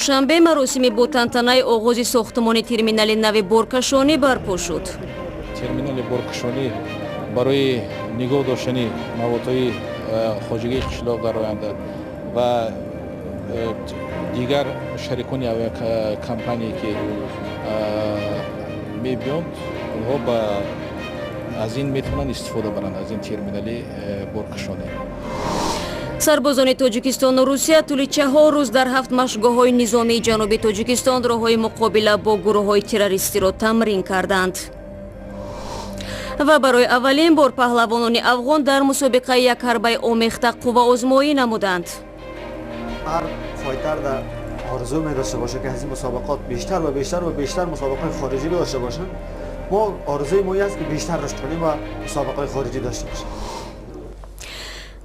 Душанбе маросими бо тантанаи оғози сохтмони терминали нави боркашонӣ барпо шуд. Терминали боркашонӣ барои нигоҳ доштани маводҳои хоҷагии қишлоқ дар оянда ва дигар шарикони авиакомпание, ки мебиёнд, онҳо аз ин метавонанд истифода баранд, аз ин терминали боркашонӣ. Сарбозони Тоҷикистону Русия тӯли 4 рӯз дар ҳафт машқгоҳҳои низомии ҷануби Тоҷикистон роҳҳои муқобила бо гурӯҳҳои террористиро тамрин карданд. Ва барои аввалин бор паҳлавонони афғон дар мусобиқаи якҳарбаи омехта қувваозмоӣ намуданд. هر fighter در آرزو می داشته باشه که از این مسابقات بیشتر و بیشتر و بیشتر مسابقات خارجی داشته باشن. ما آرزوی ما است که بیشتر رشد کنیم و مسابقات خارجی داشته باشیم.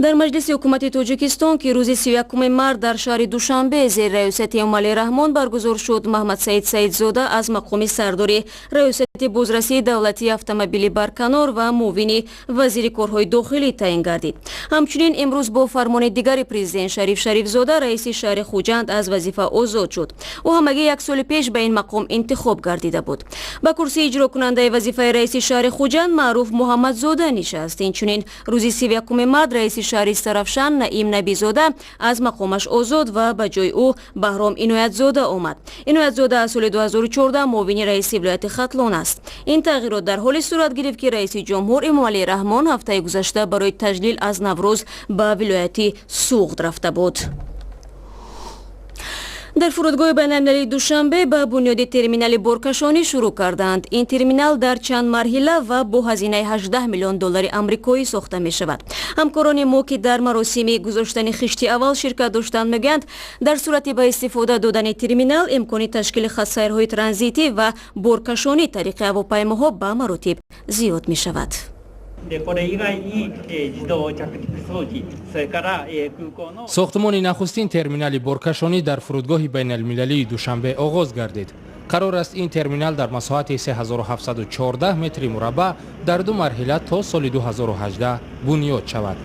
Дар Маҷлиси ҳукумати Тоҷикистон, ки рӯзи 31-уми март дар шаҳри Душанбе зери раёсати Эмомалӣ Раҳмон баргузор шуд, Маҳмадсаид Саидзода аз мақоми сардори Раёсати бозрасии давлатии автомобили барканор ва муовини вазири корҳои дохилӣ таъин гардид. Ҳамчунин имрӯз бо фармони дигари президент Шариф Шарифзода раиси шаҳри Хуҷанд аз вазифа озод шуд. Ӯ ҳамагӣ як соли пеш ба ин мақом интихоб гардида буд. Ба курсии иҷрокунандаи вазифаи раиси шаҳри Хуҷанд Маъруф Муҳаммадзода нишаст. Инчунин рӯзи 31-уми март раиси шаҳри Истаравшан Наим Набизода аз мақомаш озод ва ба ҷои ӯ Баҳром Иноятзода омад. Иноятзода аз соли 2014 муовини раиси вилояти Хатлон аст. Ин тағйирот дар ҳоле сурат гирифт, ки раиси ҷумҳур Эмомалӣ Раҳмон ҳафтаи гузашта барои таҷлил аз Наврӯз ба вилояти Суғд рафта буд. Дар фурудгоҳи байналмилалии Душанбе ба бунёди терминали боркашонӣ шурӯъ карданд. Ин терминал дар чанд марҳила ва бо ҳазинаи 18 миллион доллари амрикоӣ сохта мешавад. Ҳамкорони мо, ки дар маросими гузоштани хишти аввал ширкат доштанд, мегӯянд, дар сурати ба истифода додани терминал имкони ташкили хатсайрҳои транзитӣ ва боркашонӣ тариқи ҳавопаймоҳо ба маротиб зиёд мешавад. でこれ以外に、自動着陸装置、それから、空港の Сохтмони нахустин терминали боркашонӣ дар фурудгоҳи байналмилалии Душанбе оғоз гардид. Қарор аст, ин терминал дар масоҳати 3714 метри мураббаъ дар ду марҳила то соли 2018 бунёд шавад.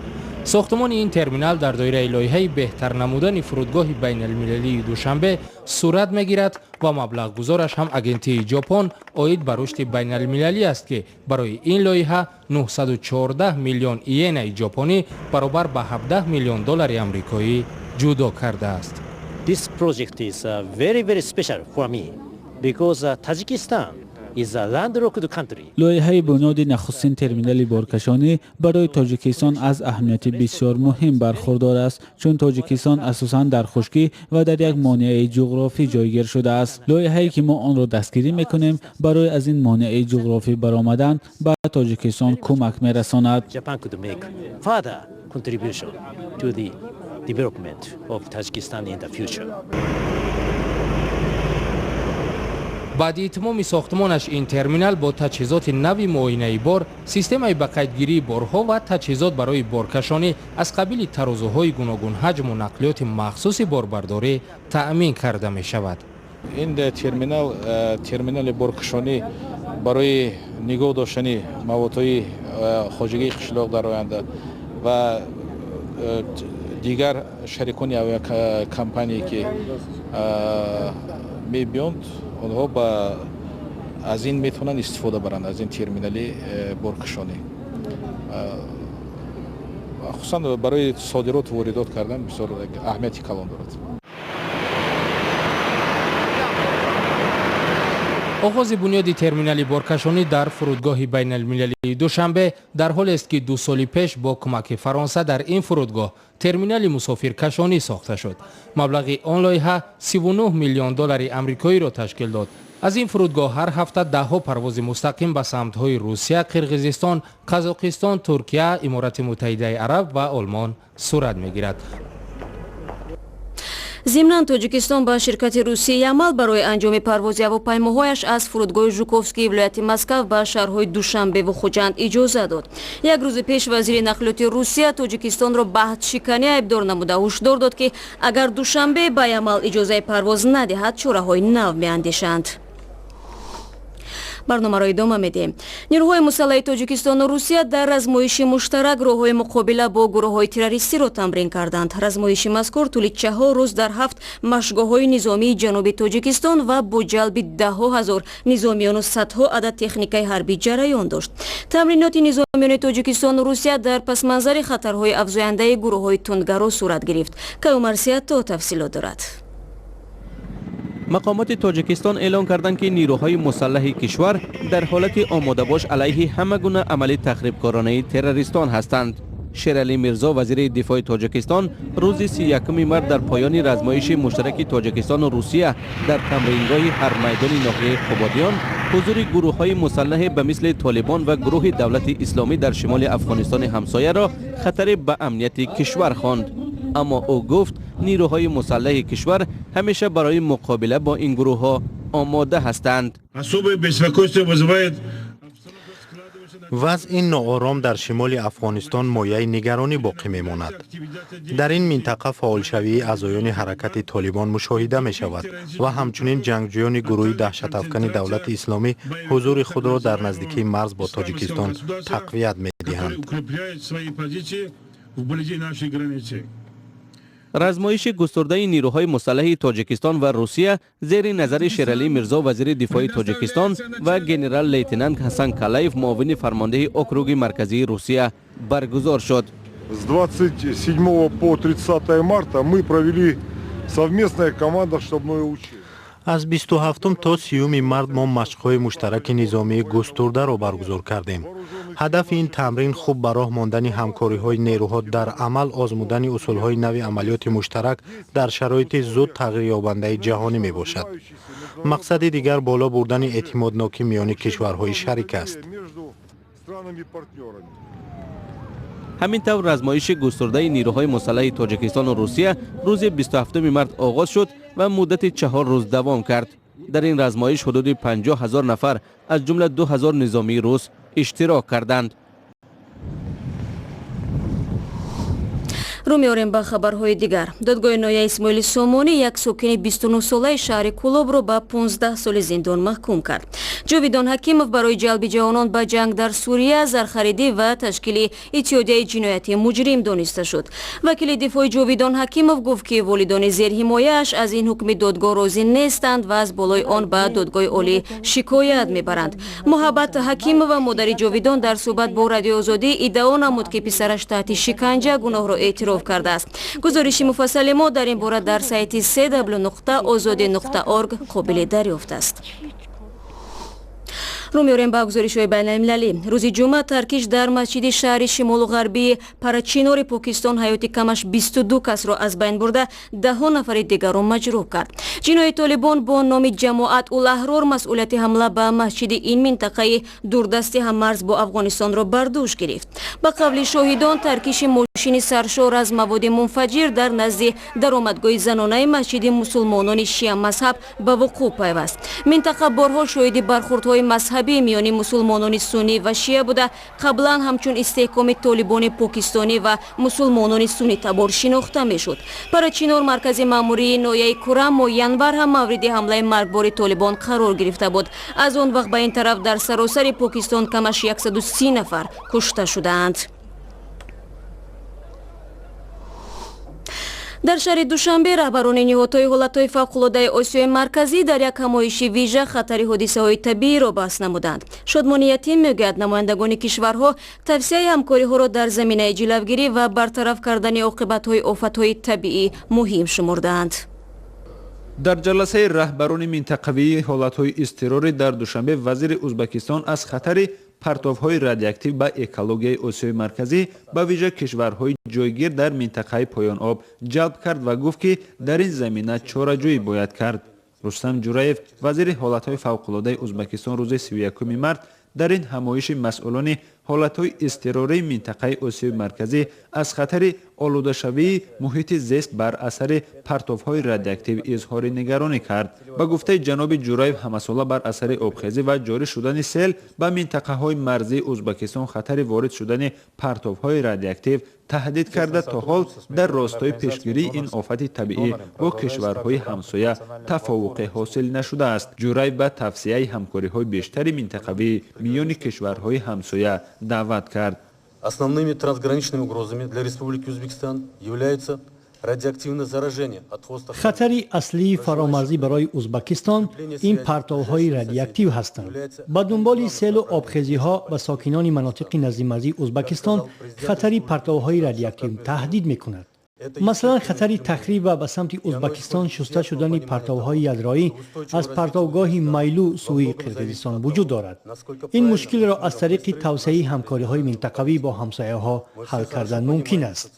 Сохтмони ин терминал дар доираи лоиҳаи беҳтар намудани фурудгоҳи байналмилалии Душанбе сурат мегирад ва маблағгузораш ҳам Агентии Ҷопон оид ба рушди байналмилалӣ аст, ки барои ин лоиҳа 914 миллион иенаи ҷопонӣ, баробар ба 17 миллион доллари амрикоӣ, ҷудо кардааст. This project is very, very special for me because Tajikistan is a landlocked country. Лоиҳаи бунёди нахустин терминали боркашонӣ барои Тоҷикистон аз аҳамияти бисёр муҳим бархурдор аст, чун Тоҷикистон асосан дар хушкӣ ва дар як монеаи ҷуғрофӣ ҷойгир шудааст. Лоиҳае, ки мо онро дастгирӣ мекунем, барои аз ин монеаи ҷуғрофӣ баромадан ба Тоҷикистон кӯмак мерасонад. Japan could make further contribution to the development of Tajikistan in the future. Баъди итмоми сохтмонаш ин терминал бо таҷҳизоти нави муоинаи бор, системаи ба қайдгирии борҳо ва таҷҳизот барои боркашонӣ аз қабили тарозуҳои гуногунҳаҷму нақлиёти махсуси борбардорӣ таъмин карда мешавад. Ин терминал, терминали боркашонӣ барои нигоҳ доштани маводҳои хоҷагии қишлоқ дар оянда ва дигар шарикони авиакомпание, ки мебиёнд, онҳо аз ин метавонанд истифода баранд, аз ин терминали боркашонӣ, хусусан барои содироту воридот кардан бисёр аҳамияти калон дорад. Оғози бунёди терминали боркашонӣ дар фурудгоҳи байналмилалии Душанбе дар ҳолест, ки 2 соли пеш бо кӯмаки Фаронса дар ин фурудгоҳ терминали мусофиркашонӣ сохта шуд. Маблағи он лоиҳа 39 миллион доллари амрикоиро ташкил дод. Аз ин фурудгоҳ ҳар ҳафта даҳҳо парвози мустақим ба самтҳои Русия, Қирғизистон, Қазоқистон, Туркия, Иморати Муттаҳидаи Араб ва Олмон сурат мегирад. Зимнан, Тоҷикистон ба ширкати русии Ямал барои анҷоми парвози ҳавопаймоҳояш аз фурудгоҳи Жуковскии вилояти Москав ба шаҳрҳои Душанбеву Хуҷанд иҷоза дод. Як рӯзи пеш вазири нақлиёти Русия Тоҷикистонро ба аҳдшиканӣ айбдор намуда, ҳушдор дод, ки агар Душанбе ба Ямал иҷозаи парвоз надиҳад, чораҳои нав меандешанд. Барномаро идома медиҳем. Нерӯҳои мусаллаҳи Тоҷикистону Русия дар размоиши муштарак роҳҳои муқобила бо гурӯҳҳои террористиро тамрин карданд. Размоиши мазкур тӯли 4 рӯз дар 7 машгоҳҳои низомии ҷануби Тоҷикистон ва бо ҷалби даҳҳо ҳазор низомиёну садҳо адад техникаи ҳарбӣ ҷараён дошт. Тамриноти низомиёни Тоҷикистону Русия дар пасманзари хатарҳои афзояндаи гурӯҳҳои тундгаро сурат гирифт. Каюмарсия то тафсилот дорад. Мақомоти Тоҷикистон эълон карданд, ки нирӯҳои мусаллаҳи кишвар дар ҳолати омодабош алайҳи ҳама гуна амали тахрибкоронаи террористон ҳастанд. Шералӣ Мирзо, вазири дифои Тоҷикистон, рӯзи 31 март дар поёни размоиши муштараки Тоҷикистону Русия дар тамрингоҳи ҳармайдони ноҳияи Қубодиён ҳузури гурӯҳҳои мусаллаҳе ба мисли Толибон ва гурӯҳи Давлати Исломӣ дар шимоли Афғонистони ҳамсояро хатаре ба амнияти кишвар хонд. Аммо ӯ гуфт, нирӯҳои мусаллаҳи кишвар ҳамеша барои муқобила бо ин гурӯҳҳо омода ҳастанд. Вазъи ноором дар шимоли Афғонистон мояи нигаронӣ боқӣ мемонад. Дар ин минтақа фаъолшавии аъзоёни ҳаракати Толибон мушоҳида мешавад ва ҳамчунин ҷангҷӯёни гурӯҳи даҳшатафкани Давлати Исломӣ ҳузури худро дар наздикии марз бо Тоҷикистон тақвият медиҳанд. Размоиши густурдаи нирӯҳои мусаллаҳи Тоҷикистон ва Русия зери назари Шералӣ Мирзо, вазири дифои Тоҷикистон, ва генерал-лейтенант Ҳасан Калаев, муовини фармондеҳи округи марказии Русия, баргузор шуд. С 27 по 30 марта мы провели совместное командно-штабное учение. Аз 27 то 30 март мо машқҳои муштараки низомии густурдаро баргузор кардем. Ҳадафи ин тамрин хуб ба роҳ мондани ҳамкориҳои нерӯҳо, дар амал озмудани усулҳои нави амалиёти муштарак дар шароити зуд тағйирёбандаи ҷаҳонӣ мебошад. Мақсади дигар боло бурдани эътимоднокӣ миёни кишварҳои шарик аст. Ҳамин тавр, размоиши густурдаи нирӯҳои мусаллаҳи Тоҷикистону Русия рӯзи 27 март оғоз шуд ва муддати 4 рӯз давом кард. Дар ин размоиш ҳудуди 50 ҳазор нафар, аз ҷумла 2 ҳазор низомии рус, иштирок карданд. Рӯ меорем ба хабарҳои дигар. Додгоҳи ноҳияи Исмоили Сомонӣ як сокини 29-солаи шаҳри Кӯлобро ба 15 соли зиндон маҳкум кард. Ҷовидон Ҳакимов барои ҷалби ҷавонон ба ҷанг дар Сурия, зархаридӣ ва ташкили иттиҳодияи ҷиноятӣ муҷрим дониста шуд. Вакили дифои Ҷовидон Ҳакимов гуфт, ки волидони зерҳимояаш аз ин ҳукми додгоҳ розӣ нестанд ва аз болои он ба додгоҳи олӣ шикоят мебаранд. Муҳаббат Ҳакимова, модари Ҷовидон, дар суҳбат бо Радиои Озодӣ иддао намуд, ки писараш таҳти шиканҷа гуноҳро эътироф кардааст. Гузориши муфассали мо дар ин бора дар сайти cw.ozodi.org қобили дарёфт аст. Рӯ меорем ба гузоришҳои байналмилалӣ. Рӯзи ҷумъа таркиш дар масҷиди шаҳри шимолу ғарбии Парачинори Покистон ҳаёти камаш 22 касро аз байн бурда, даҳҳо нафари дигарро маҷрӯҳ кард. Ҷинои Толибон бо номи Ҷамоат ул-Аҳрор масъулияти ҳамла ба масҷиди ин минтақаи дурдасти ҳаммарз бо Афғонистонро бар дӯш гирифт. Ба қавли шоҳидон, таркиши мошини саршор аз маводи мунфаҷир дар назди даромадгоҳи занонаи масҷиди мусулмонони шиамазҳаб ба вуқӯъ пайваст. Минтақа борҳо шоҳиди бархурдҳои мазҳабӣ миёни мусулмонони суннӣ ва шия буда, қаблан ҳамчун истеҳкоми толибони покистонӣ ва мусулмонони суннитабор шинохта мешуд. Парачинор, маркази маъмурии ноҳияи Курам, моҳи январ ҳам мавриди ҳамлаи маргбори толибон қарор гирифта буд. Аз он вақт ба ин тараф дар саросари Покистон камаш 130 нафар кушта шудаанд. Дар шаҳри Душанбе раҳбарони ниҳодҳои ҳолатҳои фавқулодаи Осиёи Марказӣ дар як ҳамоиши вижа хатари ҳодисаҳои табииро баҳс намуданд. Шодмони Ятим мегӯяд, намояндагони кишварҳо тавсияи ҳамкориҳоро дар заминаи ҷилавгирӣ ва бартараф кардани оқибатҳои офатҳои табиӣ муҳим шумурдаанд. Дар ҷаласаи раҳбарони минтақавии ҳолатҳои изтирорӣ дар Душанбе вазири Ӯзбекистон аз хатари партовҳои радиоактив ба экологияи Осиёи Марказӣ, ба вижа кишварҳои ҷойгир дар минтақаи поёноб ҷалб кард ва гуфт, ки дар ин замина чораҷӯӣ бояд кард. Рустам Ҷураев, вазири ҳолатҳои фавқулодаи Ӯзбекистон, рӯзи 31 март дар ин ҳамоиши масъулони ҳолатҳои изтирории минтақаи Осиёи Марказӣ аз хатари Олудашавии муҳити зист бар асари партовҳои радиоактив изҳори нигаронӣ кард. Ба гуфтаи ҷаноби Ҷураев, ҳамасола бар асари обхезӣ ва ҷорӣ шудани сел ба минтақаҳои марзии Узбакистон хатари ворид шудани партовҳои радиоактив таҳдид карда, то ҳол дар ростои пешгирии ин офати табиӣ бо кишварҳои ҳамсоя тафовуқе ҳосил нашудааст. Ҷураев ба тавсияи ҳамкориҳои бештари минтақавӣ миёни кишварҳои ҳамсоя даъват кард. Основными трансграничными угрозами для Республики Узбекистан являются радиоактивное заражение от хвоста. Хатари аслии фаромарзӣ барои Узбакистон ин партовҳои радиоактив ҳастанд. Ба дунболи селу обхезиҳо ба сокинони манотиқи наздимарзии Узбакистон хатари партовҳои радиоактив таҳдид мекунад. Масалан, хатари тахриб ва ба самти Узбакистон шуста шудани партовҳои ядроӣ аз партовгоҳи Майлу сӯи Қирғизистон вуҷуд дорад. Ин мушкилро аз тариқи тавсеаи ҳамкориҳои минтақавӣ бо ҳамсояҳо ҳал кардан мумкин аст.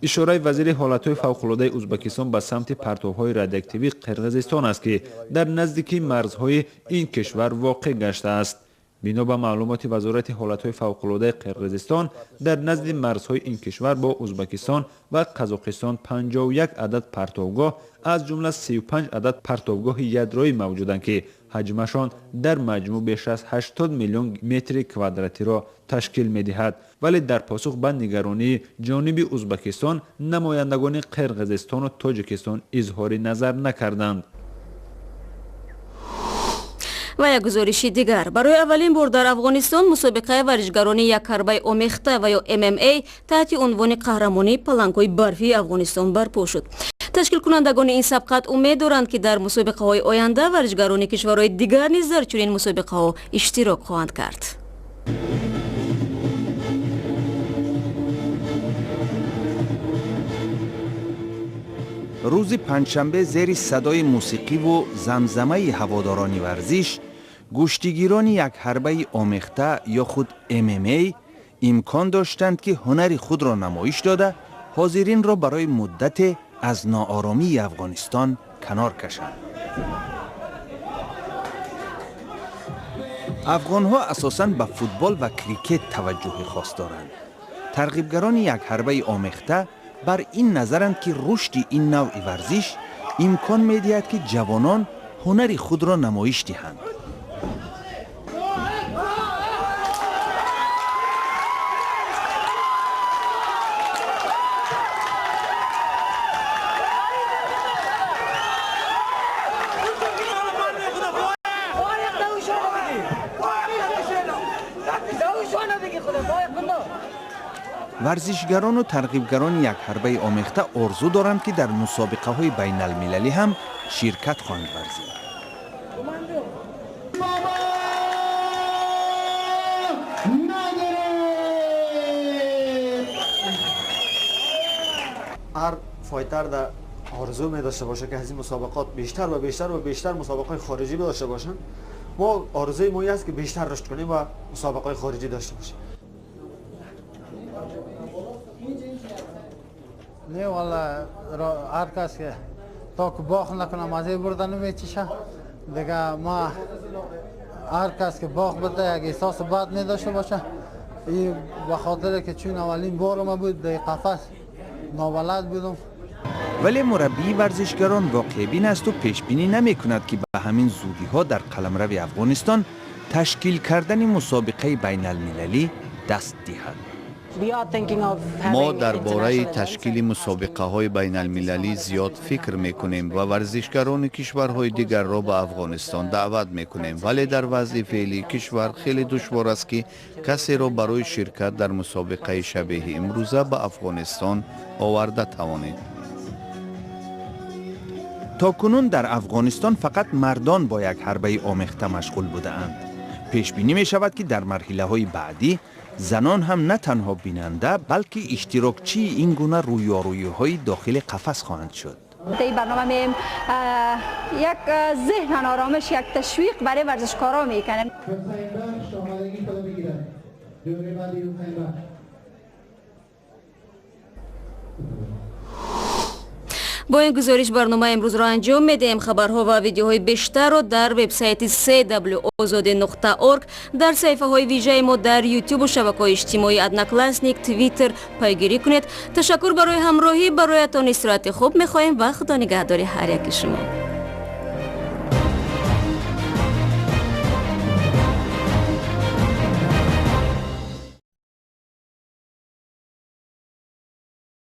Ишораи вазири ҳолатҳои фавқулодаи Узбакистон ба самти партовҳои радиоактивии Қирғизистон аст, ки дар наздикии марзҳои ин кишвар воқеъ гаштааст. Бино ба маълумоти Вазорати ҳолатҳои фавқулодаи Қирғизистон, дар назди марзҳои ин кишвар бо Узбакистон ва Қазоқистон 51 адад партовгоҳ, аз ҷумла 35 адад партовгоҳи ядроӣ мавҷуданд, ки ҳаҷмашон дар маҷмӯъ беш аз 80 миллион метри квадратиро ташкил медиҳад. Вале дар посух ба нигаронии ҷониби Узбакистон намояндагони Қирғизистону Тоҷикистон изҳори назар накарданд. Ва як гузориши дигар. Барои аввалин бор дар Афғонистон мусобиқаи варзишгарони якҳарбаи омехта ва ё ММА таҳти унвони қаҳрамонии палангҳои барфии Афғонистон барпо шуд. Ташкилкунандагони ин сабқат умед доранд, ки дар мусобиқаҳои оянда варзишгарони кишварҳои дигар низ дар чунин мусобиқаҳо иштирок хоҳанд кард. Рӯзи панҷшанбе зери садои мусиқиву замзамаи ҳаводорони варзиш гӯштигирони якҳарбаи омехта ё худ ММА имкон доштанд, ки ҳунари худро намоиш дода, ҳозиринро барои муддате аз нооромии Афғонистон канор кашанд. Афғонҳо асосан ба футбол ва крикет таваҷҷӯҳи хос доранд. Тарғибгарони якҳарбаи омехта бар ин назаранд, ки рушди ин навъи варзиш имкон медиҳад, ки ҷавонон ҳунари худро намоиш диҳанд. Варзишгарону тарғибгарони якҳарбаи омехта орзу доранд, ки дар мусобиқаҳои байналмилалӣ ҳам ширкат хоҳанд варзид. Ҳар fighter дар орзу медошта боша, ки аз ин мусобиқот бештар ва бештар ва бештар мусобиқаҳои хориҷӣ дошта бошанд. Мо орзуи мо аст, ки бештар рушд кунем ва мусобиқаҳои хориҷӣ дошта бошем. Не, валла, ҳар кас ки то ки бохт накунам, маззаи бурда намечиша. Дига ма ҳар кас ки бохт буда, як эҳсоси бад медошта боша. И ба хотире ки чун аввалин борама буд дар қафас, нобалад будам. Вале мураббии варзишгарон воқеъбин асту пешбинӣ намекунад, ки ба ҳамин зудиҳо дар қаламрави Афғонистон ташкил кардани мусобиқаи байналмилалӣ даст диҳад. Мо дар бораи ташкили мусобиқаҳои байналмилалӣ зиёд фикр мекунем ва варзишгарони кишварҳои дигарро ба Афғонистон даъват мекунем, вале дар вазъи феълии кишвар хеле душвор аст, ки касеро барои ширкат дар мусобиқаи шабеҳи имрӯза ба Афғонистон оварда тавонед. То кунун дар Афғонистон фақат мардон бо як ҳарбаи омехта машғул будаанд. Пешбинӣ мешавад, ки дар марҳилаҳои баъдӣ занон ҳам на танҳо бинанда, балки иштирокчии ин гуна рӯёрӯиҳои дохили қафас хоҳанд шуд. Дар барнома меем як ذهن آرامش، یک تشویق برای ورزشکارا میکنه. Бо ин гузориш барномаи имрӯзро анҷом медиҳем. Хабарҳо ва видеоҳои бештарро дар вебсайти cw ozodi.org, дар саҳифаҳои вижаи мо дар Ютубу шабакаҳои иҷтимоии Одноклассник, Твиттер пайгирӣ кунед. Ташаккур барои ҳамроҳӣ. Бароятон истироҳати хуб мехоҳем ва Худо нигаҳдори ҳар яки шумо.